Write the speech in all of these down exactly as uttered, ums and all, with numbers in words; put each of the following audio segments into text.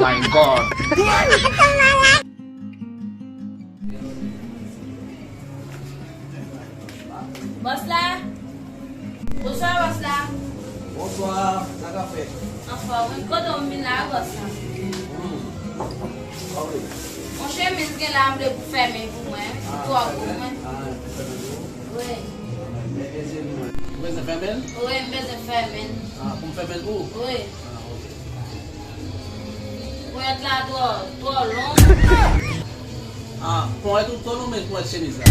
My God. Bòs la? Bonswa, bòs la. Bonswa, sa k ap fèt? Anfòm, wi. Kote w m vin la, bòs la? Hmm. Sa w vle? Yon chemiz gen la, m vle pou fèmen pou mwen. Ah, twò gwo pou mwen. Ah, pou fèmen pou ou? Wi. Men, men, men, men. Ou bezwen fèmen? Wi, m bezwen fèmen. Ah, pou m fèmen pou ou? Wi. Ah, ok. Ponyèt la twò, twò long. Ah, ponyèt ou twò long, men ponyèt chemiz la.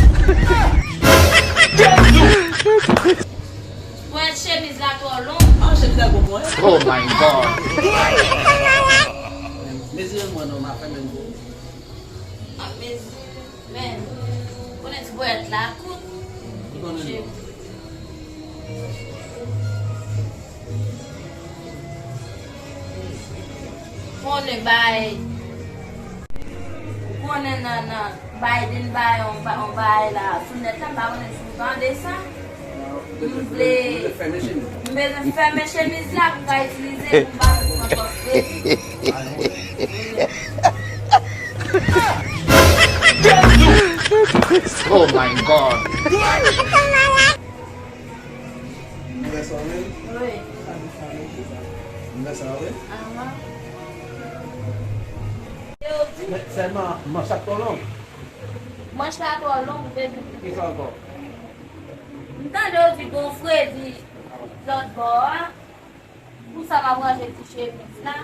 Ponyèt chemiz la twò long. Ah, chemiz la gwo ponyèt. Oh my God. Mezire l mwen non, m a fèmen l pou ou. Ah, mezire. Men, konnen ti ponyèt la kout. Li konnen non. Konnen bay, konnen nan, nan Biden bay yon ba-, yon bagay la sou nèt la, m pa konnen si w tande sa. M vle, m bezwen fèmen chemiz la pou m ka itilize pou m pa pran twòp kredi. Oh my God. Nouvèl sa w menm? Wi. Nouvèl sa w menm? Ahan. Men sèlman manch la twò long. Manch la twò long, ou bezwen. Kisa ankò? M tande w di gon fredi lòt bò a. Pou sa m ap ranje ti chemiz la.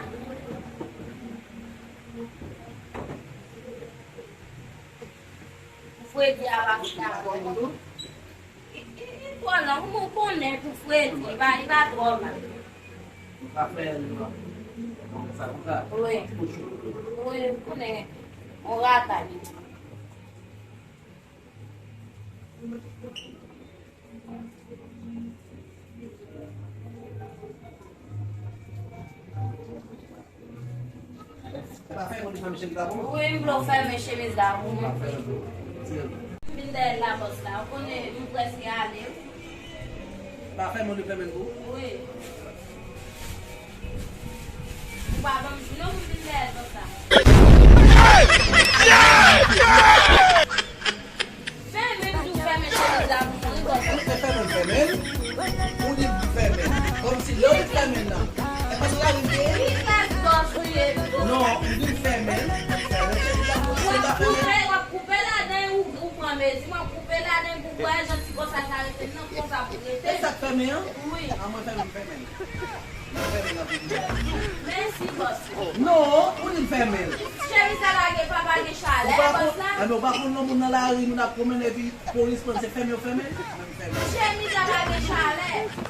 Pou fredi a pa fè dakò. Li, li, li twò long, ou konnen pou fredi, li pa, li pa twò long. Nou ka fè l, nou ka fè sa konsa. Wi. Wi, ou konnen, on ratay. Pa fè moun fèmen chemiz la pou mwen? Wi, m vle w fèmen chemiz la pou mwen. Pa fè l pou mwen. Tire l. M vin dèyè l la, bòs la. Ou konnen, m prèske ale. Pa fè moun fèmen l pou ou? Wi. Ou pa ban m jou non pou m vin dèyè l konsa. Fèmen, m di w fèmen chemiz la pou mwen, wi, bòs. Ou te fèmen, fèmen. Ou di m fèmen. Kòmsi lè w di fèmen nan, e pa sou lari m te ye? Ki rès bòs ou ye? Non, ou di m fèmen, fèmen chemiz la pou mwen, ou pa fèmen. W ap koupe, w ap koupe ladan, ou, ou pran mezi, w ap koupe ladan pou w wè jan ti bòs la sa rete nan konsa pou rete. E sa k fèmen an? Wi. A mwen fèmen, fèmen. Mèsi, bòs. Non, ou di m fèmen. Chemiz la pa gen, pa, pa gen chalè, bòs la. Enben, ou pa konn non moun nan lari, moun ap pwomennen, epi polis pran, se fèmen yo fèmen? Mwen m fèmen. Chemiz la pa gen chalè.